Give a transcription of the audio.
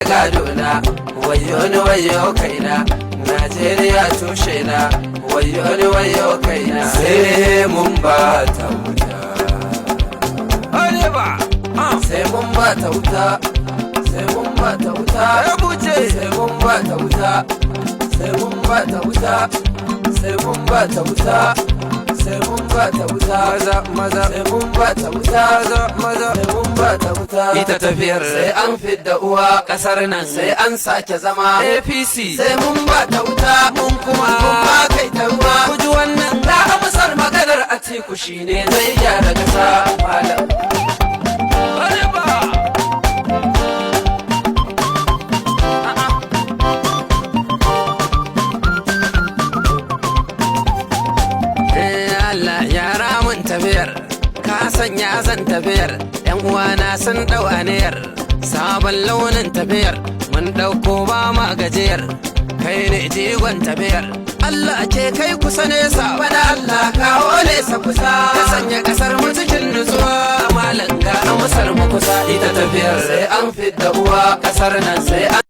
Gado na, wayo ni, wayo kaina. Najeriya tushe na, wayo ni, wayo kaina. Sai mun ba ta wuta, sai mun ba ta wuta, sai mun ba ta wuta, sai mun ba ta wuta, sai mun ba ta wuta, sai mun ba ta wuta, sai mun ba ta wuta. Maza maza, sai mun ba ta wuta. Maza maza, sai mun ba ta wuta. Ita tafiyar sai an fidda uwa, kasar nan sai an sake zama APC. Sai mun ba ta wuta, mun kuma mun ma kai ta ruwa. Ku ji wannan na amsar maganar Atiku, shine zai gyara kasa, malam. Arewa. Allah yara mun tafiyar, ka sanya zan tafiyar. Yan uwana sun dau aniyar sabon launin tafiyar, mun dauko ba ma gajiyar. Kai ne jigon tafiyar, Allah ke kai kusa nesa, bana Allah kawo nesa kusa, ka sanya kasar mu cikin nutsuwa. Malam, ga amsar mu kusa. Ita tafiyar sai an fidda uwa, kasar nan sai an